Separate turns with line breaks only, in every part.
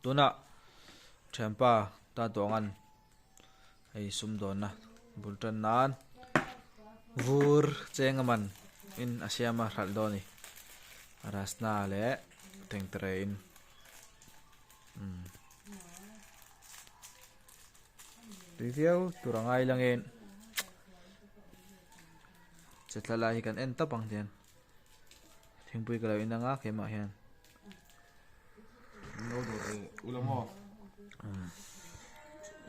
Tunah thianpa ta tuangan hei sumdawnna bul tan nan vur cheng a man in a siam a hralh dawn a ni rasna leh tengtere in umm tui viau tur a ngai langin che tla lai hi kan en tawp ang hian thingpui ka lo in ang a keimah hian.
Lo dawr e ula maw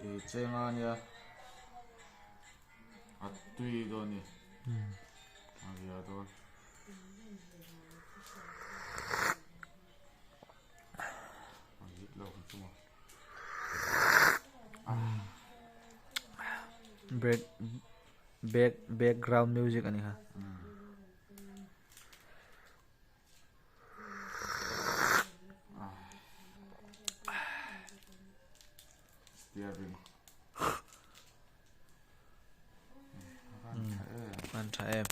i chenga nia a tui dawn ni a zia dawn. A hit lo ang chu maw.
Break back background music a ni kha.
Steering.
An tha em.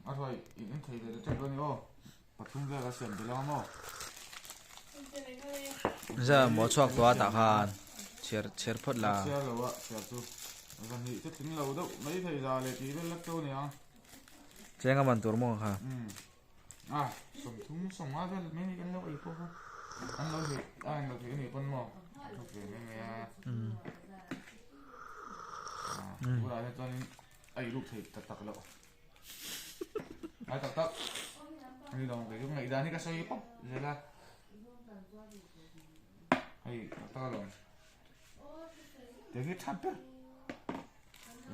A rồi in thei ve te ni o. Pathum vel a siam tel ang maw.
Za mo chhuak tawh a tah khan chhiar chhiar phawt la.
Chhiar lo a chhiar chu. Zan hi chu tling lo deuh mai thei za leh tih vel lek chu a ni ang.
Cheng a man tur maw kha.
Umm a sawmthum sawmnga vel mai ni kan lo ei pawh kha an lo thei a an lo thei a nih pawn maw a thawk ve mai mai a tunah hian chuanin a ei ruk thei tak tak loh ngai tak tak ni lo kei chu ngaihdan hi ka sawi pawp zel a hei tak tak alawm te hi tha ber.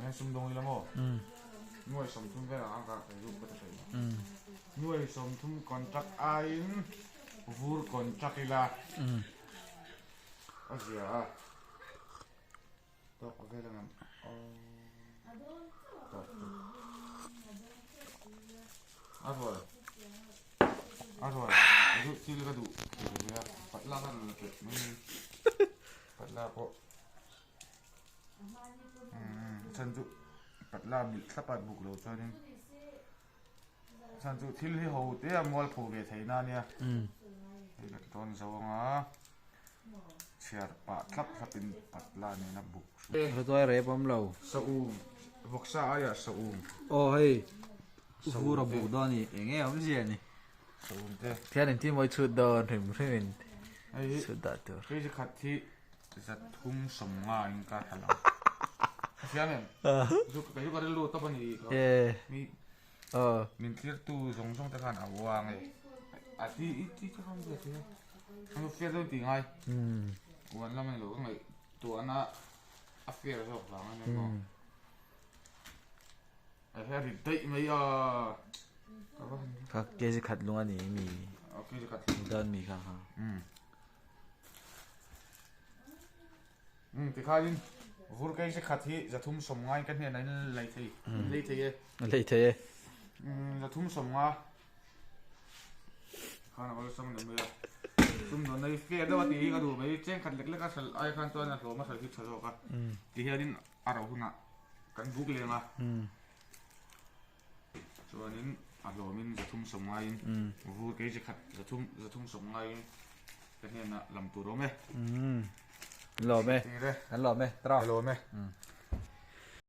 Eng sumdawng ila maw? Nuai 30 vel ang ka ka lut ka ta thei. Nuai 30 contract aiin vur contract ila. A zia a. Tawk vel ang em? Tawk tawk. A rual. A rual. Duh thil ka duh. Patla ka la pe mai. Patla pawh. Chhan chu patla milh thlap a buk lo chuanin chhan chu thil hi ho te a mual pho ve theih na ania hei ka ti dawn zo anga chhiar pah thlap thlap in patla nena buk
Rawtuai rep awm lo.
Saum vawksa aiah saum.
Aw hei vur a buk dawn a ni eng nge awmzia ni.
Saum te.
Thian in ti mawi chhut dawn hrim hrim in chhut dah tur.
Hei chi khat hi 350 in ka thla lang. Ka hria em? Zu ka zu ka rilru tawp a ni. Mi min thlir tu zawng zawng te khan a uang e. A ti i ti te khan zia thei a. An fair dawn tih ngai. Uan lam a ni lo ka ngaihtuahna a fair zawk vang a ni maw. A hria rit daih mai a. Ka va han.
Ka kg khat lung a ni mi.
Kg khat.
Dawn mi kha kha.
Umm tikhain vur kei khat hi 350 in ka hnenah in lei thei in lei thei e.
Lei thei e.
Umm 350 khan a awlsam ni mai a. Sum dawn nei fair deuh a tih hi ka duh mai cheng khat lek lek a hralh ai khan chuan a hlawm a hralh hi tha zawk a. Ti hianin a ro hunah kan buk leng a. Chuanin a hlawmin 350 in vur kei khat 350 in ka hnenah lam tur awm e.
Lawm e. Kan lawm e. Tara.
Lawm e.